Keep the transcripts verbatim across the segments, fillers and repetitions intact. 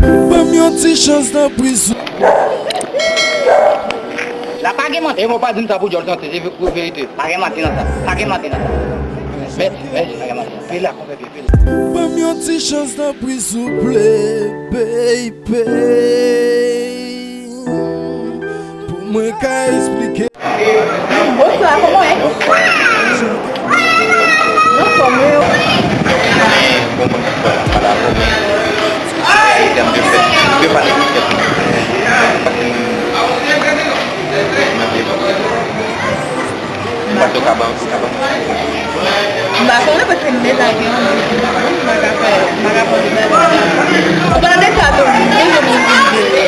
Ban m yon ti chans nan prizon. La pa gen manti. E mwen pa di m sa pou djòl tante, se pou verite. Pa gen manti nan sa. Pa gen manti nan sa. Mèsi, mèsi, pa gen manti. Pile la, konpè pye, pile. Ban m yon ti chans nan prizon, souple, baby. Pou mwen ka eksplike. Bonswa, kòman w ye? Anfòm, wi. Bon, bon, bon, bon, bon, bon. An tèm de fèt, de fanatik, fèt. Mwen pa t ka ban, ka ban. M pa konnen paske m deja gen yon moun, m pa ka fè, m pa ka fè yon bagay. An palan de sa tou, m gen yon moun ki di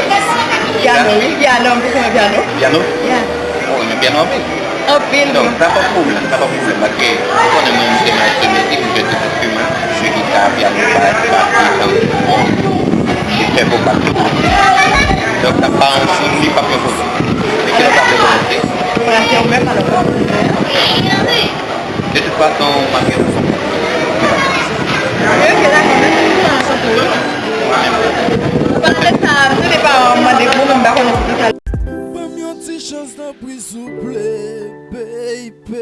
pyano, wi, pyano, m te konn pyano. Pyano? Yeah. Ou renmen pyano anpil? Anpil. Donk, sa pa pwoblèm, sa pa pwoblèm, paske ou konnen mwen, m te nan enstriman, m jwe tout enstriman, jwe gita, pyano, bas, batri, tanbou, bon, e fè vokal tou. Donk, sa pa yon, li p ap yon pwoblèm. Men kilè w ta vle kòmanse? Fransè ou menm, alò? De tout fason, m ap gen yon fòm. Ok, dakò, mèsi pou sa, chante, wi. Paske sa, m tande paran m mande pou mwen, m pa konnen pou ki sa. Ban m yon ti chans nan prizon, souple, baby.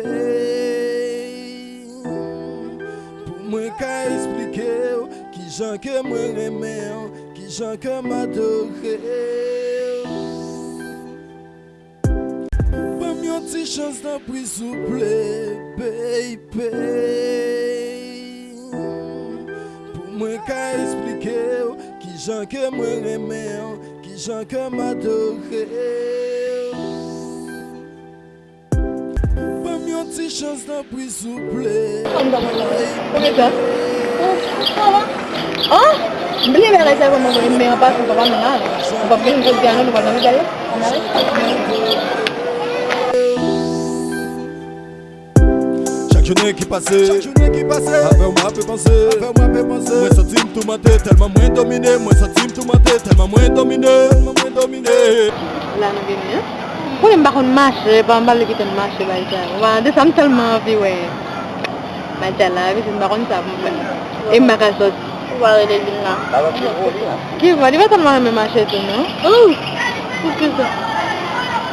Pou mwen ka eksplike w kijan ke mwen renmen w, kijan ke m adore w. Ban m yon ti chans nan prizon, souple, baby. Pou mwen ka eksplike w kijan ke mwen renmen w, kijan ke m adore w. Ban m yon ti chans nan prizon, souple. Kòm sa mwen la. Kòm sa? Oh, oh, oh. Oh, m bliye bagay sa, kòman mwen renmen an pase, papa nou la. Ou p ap vin jodi a non, nou pral nan Italy. Chak jounen ki pase, chak jounen ki pase, avè w mwen ape panse, avè w mwen ape panse. Mwen santi m toumante, tèlman mwen domine, mwen santi m toumante, tèlman mwen domine, tèlman mwen domine. La nou vini, en? Konnen m pa konn mache, pa m pale kite m mache bay sa. Ou pa de sa m tèlman anvi wè. Matjala, pitit m pa konn sa pou m fè. E m pa ka sòti. Ou pa rele vin la. Ki vwa, li pa tèlman renmen mache tou, non. Ou, poukisa?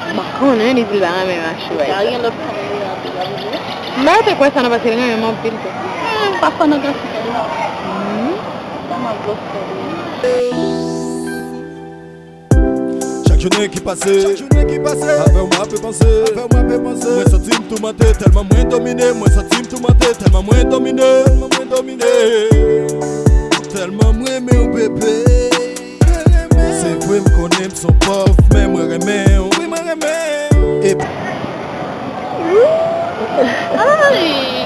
M pa konnen, li di l pa renmen mache bay sa. Sa gen lòt fanm li ap vini. M pa te kwè sa, non, paske li renmen m anpil tou. Hmm, pa fò nan gason sa li. Hmm. Sa m ap gòs sa li. Chak jounen ki pase, chak jounen ki pase, avè w mwen ape panse, avè w mwen ape panse. Mwen santi m toumante, tèlman mwen domine, mwen santi m toumante, tèlman mwen domine, tèlman mwen domine. Tèlman mwen renmen w, bebe. Se vre m konnen m s on pòv, men mwen renmen w. Wi, mwen renmen w. E Ay!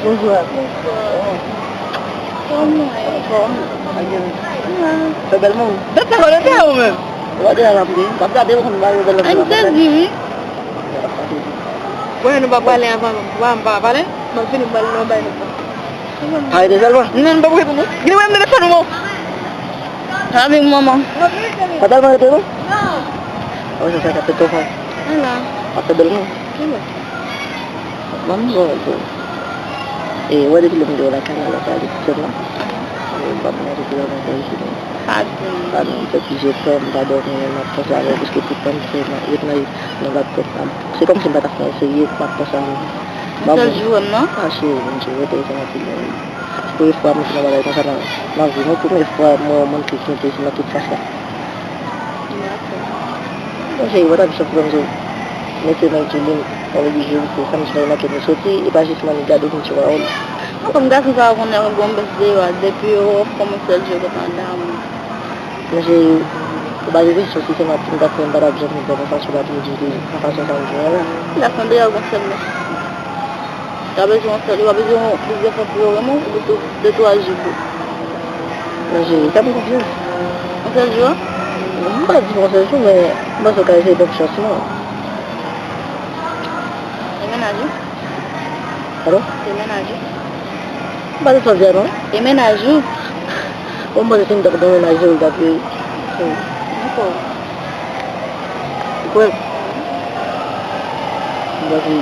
Bonswa. Bonswa. Kòman w ye? Anfòm. Fè bèl moun. Dat sa konnen se ou menm. Ou pa deja la pou li. M ap gade ou konn ba yo bèl moun. Ay, m sezi, wi. Bon, nou pa pale anvan, non. Wa, m pa pale. M ap vini, m pral nan bay nou. Arete sèlman. Non, m p ap rete, non. Gade, wè m nan telefòn ou, bon. Avèk manman. Pa tèlman rete, non. Non. Wè, sa, sa ka fè twòp fwa. Ala. Pa fè bèl moun. Ban m bon, bon. E, wè, depi lè m te wè lakay la, lè sa li t jèn la. E, m pa t manje pou lè mwen fè isi, non. Pa di. Pa menm fè plizyè tan, m pa dòmi, m ap panse avè l, paske tout tan m fè, m ret nan, nan laptop la. Se kòmsi m pa t ap fè anyen serye, m ap panse avè l. Yon sèl jou wè m, non? A, cheri, Bondye, rete, rete anpil, wi. Se premye fwa m jwenn yon bagay konsa nan, nan vi m, wi. Premye fwa m wè yon moun ki tyenke nan tout sans la. Dakò. Bon, cheri, ou pa t ap janm pran m sou mete nan Jolin, oblije ou fè kòmsi nan manke m soti, e pa jis mannik gade m sou pawòl. Non, kòm gason sa yo konnen yo gen yon bèf deyò a, depi yo wè w kòm yon sèl jou yo gentan damou. Men cheri, ou pa gen kesyon si se manti m t ap fè, m pa t ap janm vin pran nan fason w t ap rejte, nan fason sa m jwenn an la. Gason deyò gen sèl mèt. Yo pa bezwen yon sèl, yo pa bezwen yon plizyè fwa pou yo renmen w, ou tou de twa jou pou. Men cheri, fè m konfyans. Yon sèl jou a? M pa di yon sèl jou, men m panse w ka eseye ban m chans lan. E mennaj ou? Padon? E mennaj ou? M pa di sa w di a, non. E mennaj ou? Bon, m panse se m t ap nan mennaj ou, l t ap ye. Dakò. Ou kwè? M panse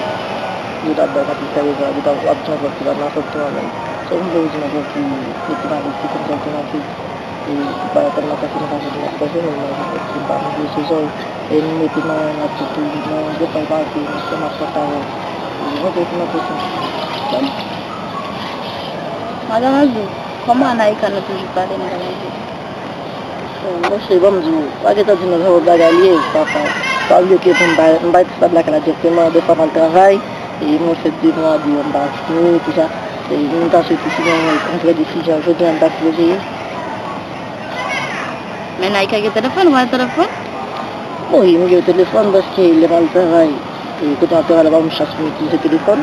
yo t ap ba w konplis sa yo, yo t ap ap jan vòt ki pa nan fòt tou an menm. Se yon bon di nan konplis, se ki pa konplis, se konplis, se konplis. E, m pa konn nan kase nan kase nan kase, men mwen, m pa manje sezon. E m mete nan, nan tout, nan de fwa pa ke m ap fè travay. E mwen te nan presyon. Madan Anjou, kòman Anaïka nou toujou pale, Madan Anjou? Monchè, ban m di w, pa gentan di nou sa bagay li ye, papa. Pa bliye ke m pa, m pa responsab lakay la dirèkteman, de fwa m al travay, e mwen fè de mwa, de mwa m pa vini, tou sa. E nou ta swete si nou pran yon desizyon jodi a, nou ta sipoze ye. Men Naïka gen telefòn, ou pa gen telefòn? Wi, m gen telefòn paske lè m al travay, e, kote m ap travay la, pa ban m chans pou m itilize telefòn.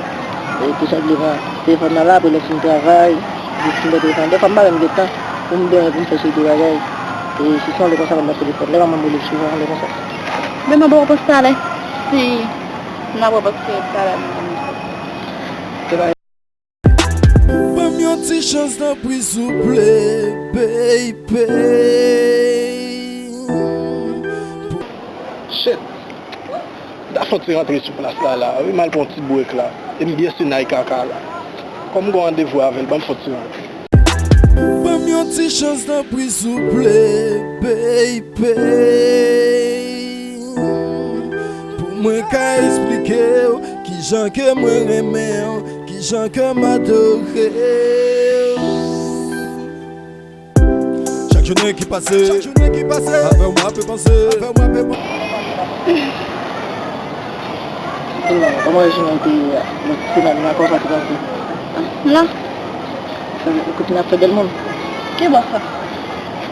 E, tou senpleman, telefòn nan la, apre lè m fin travay, m fin pran telefòn. Dèfwa, m pa menm gen tan pou m bezwen pou m fè seri de bagay. E, se sèl lè konsa m ap pran telefòn. Lè manman m rele m souvan, lè konsa. Men m ap repons talè. Si m ap repons talè, m ap repons. Ban m yon ti chans tanpri souple, baby. Shit. M ta soti rantre sou plas la, la, wi, m al pran yon ti brek la. E m byen sou Naïka ka la. Kòm m gen yon randevou avè l, ban m soti rantre. Ban m yon ti chans tanpri souple, baby. Pou mwen ka eksplike w kijan ke mwen renmen w, kijan ke m adore w. Chak jounen ki pase, chak jounen ki pase, avè w mwen ape panse, avè w mwen ape panse. Kòman rejim nan peyi a? Lòt semèn la, kòman sa te pase? La. Sa vle di kote n ap fè bèl moun. Ki bò sa?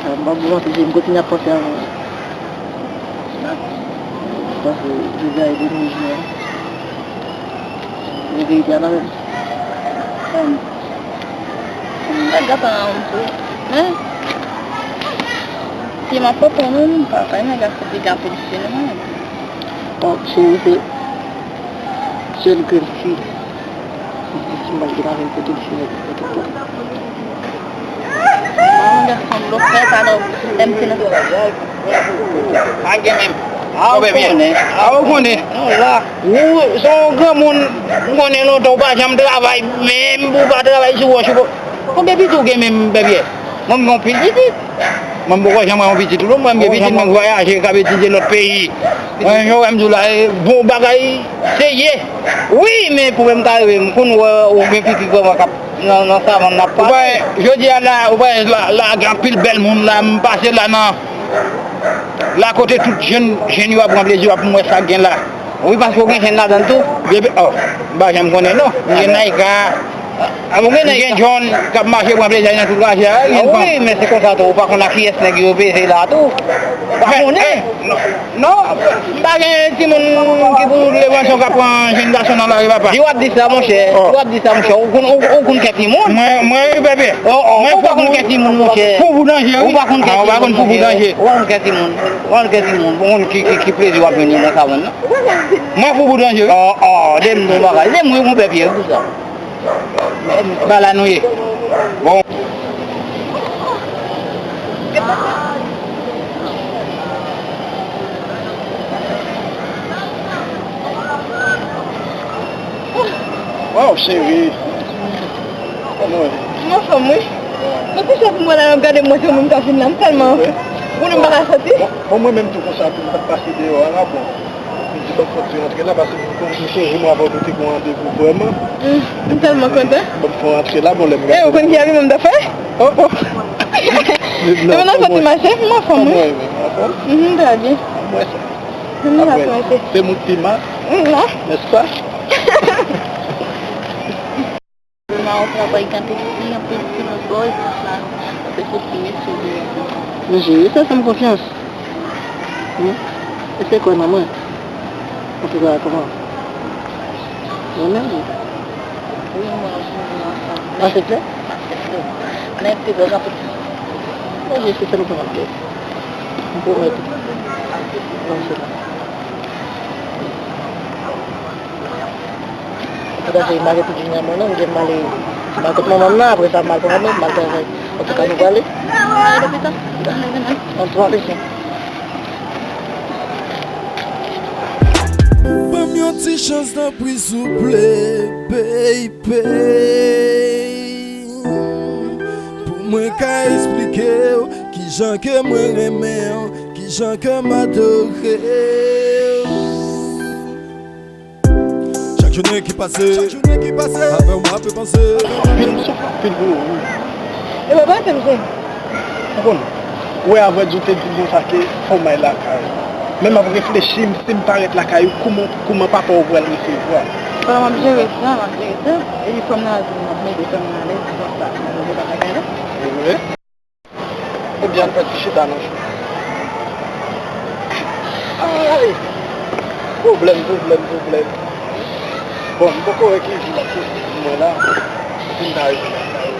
Ah, m pa bon mantè, m kontinye ap panse avè w. M panse jodi a e dènye jou an. Men verite a la menm. Humm. Humm, nèg la pa yon tou. Men, si m ap pran non, m pa fè nèg la fè piga pou li fini mwen. Bon, cheri, se sèl grenn fi. Si m pa t gen avè l, pote l fini, pote l pote. Bon, gason blofè, sa non, M T nan. Pa gen menm. A, ou konnen. A, ou konnen. Non, la. Ou se yon granmoun, m konnen lontan, ou pa janm travay, menm ou pa travay sou wòch, ou pa. Konbyen pitit ou gen menm, Bèbyè? Mwen, m gen yon pil pitit. Mwen, m poko janm wè yon pitit, non. Mwen, m gen pitit, mwen, k vwayaje, k ap etidye lòt peyi. Mwen, jan w wè m di w la, e, bon bagay, serye. Wi, men pwoblèm ka rive m konn wè ou gen pitit vrèman k ap nan, nan savann n ap pase. Ou pa wè, jodi a la, ou pa wè la, la, gen anpil bèl moun la, m pase la nan, la kote tout jèn, jèn yo ap pran plezi, yo ap wè sa k gen la. Wi, paske w gen jèn ladan l tou. Bebe, oh, m pa janm konnen non. M gen Naïka, m gen John k ap mache pran plezi nan tout raje a, gen fanm. Wi, men se konsa tou, ou pa konn ak kiyès nèg yo peze la tou. Ou pa konnen. Non, m pa gen timoun ki pou leve ansanm k ap pran jèn gason nan lari, papa. Si w ap di sa, monchè, si w ap di sa, monchè, ou konn, ou, ou konn kè timoun. Mwen, mwen, wi, bebe. Oh, oh, ou pa konn kè timoun, monchè. Foufou danje, wi. Ou pa konn kè timoun, monchè. Ou pa konn foufou danje. Ou pa konn kè timoun. Ou pa konn kè timoun. Bon, ki, ki, ki plezi w ap jwenn nan sa moun nan? Mwen foufou danje, wi. Oh, oh, de m nou bagay. De m wi, mon pè Pyè, pou sa. Ba la nou ye. Bon. Waw, cheri. Kòman w ye? M anfòm, wi. Mwen kouche pou mwen la, y ap gade mwen, se mwen k ap vin la. M tèlman konnen m pa ka soti. Bon, bon, mwen menm tou konsa tou, m t ap pase deyò a la, bon. M di, ban m fè yon ti rantre la, paske m sonje mwen avè w, nou te gen yon randevou vrèman. Mm, m tèlman kontan. Ban m fè yon rantre la, bon, lè m gade. E, ou konn ki abiman m t ap fè? Oh, oh. E mwen nan soti mache, m anfòm, wi. Kòman w ye menm, anfòm? Mhm, trè byen. M wè sa. Apre, se mout pi mal, nèspa? Nan yon travay ki anpil fi, anpil ti moun bòz, sa, se tout ti mesye deyò. M jere sa, fè m konfyans. Wi. Èske w kwè nan mwen? Antouka, kòman? Mwen menm, wi. Wi, mwen, wi, mwen, sa. Mache klè? Mache klè. Men, pi bèl anpil. Mwen jere sa, fè m konfyans. M pwomèt ou. Nan se la. Antouka, cheri, m pa gen pou di nan mwen non, m gen m ale, m al kot manman m nan, apre sa m al pran mwen, m al travay. Antouka, nou prale. Antouka, pisi. Ban m yon ti chans, tanpri, souple, baby. Pou mwen ka eksplike w Kijan ke mwen renmen w, kijan ke m adore w. Chak jounen ki pase, chak jounen ki pase, avè w m ape panse. Pil souf, pil gwo, wi. E baba, se m se. Ou konn, ou wè, avrèdi, ou te di m konsa ke fò m al lakay ou. Men m ap reflechi, m, si m parèt lakay ou, kouman, kouman papa w pral resevwa? Bon, m ap jere sa, m ap jere sa. Epi fò m nan al di m ap mete fè m alèz konsa, m ap mete pa lakay la. E vre? Ebyen, al fè ti chita nan chou. Ay! Pwoblèm, pwoblèm, pwoblèm. Bon, m poko wè ki jou l ap soti pou mwen la. Pou m ta rive lakay ou.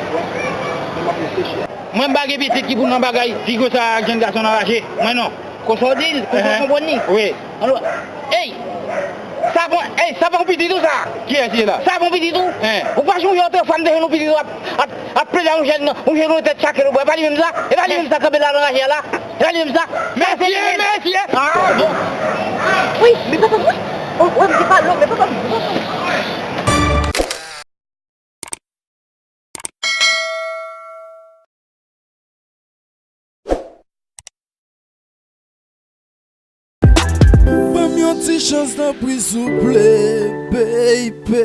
Bon, men m ap reflechi. Mwen, m pa gen pitit ki pou nan bagay, ki konsa ak jèn gason nan raje. Mwen, non. Konsa w di l, konsa w konprann li. Wi. Alò, ey! Sa bon, ey, sa bon pitit ou sa? Kiyès ki la? Sa bon pitit ou? Hein? Ou pa sonje otrefwa m te jwenn yon pitit ou ap, ap, ap plede a yon jèn, yon jèn yon tèt chake lobwa. E pa li menm sa? E pa li menm sa kanpe la nan raje a la? E pa li menm sa? Sa se li menm? Mesye, mesye! Ah, bon. Wi, men papa m, wi. Oh, w ap di pa lò, men papa m, men papa m. Ban m yon ti chans tanpri souple, baby.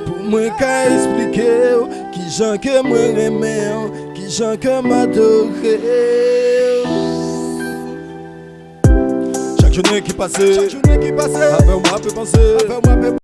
Pou mwen ka eksplike w kijan ke mwen renmen w, kijan ke m adore w. Chak jounen ki pase, chak jounen ki pase, avè w m ape panse, avè w m ape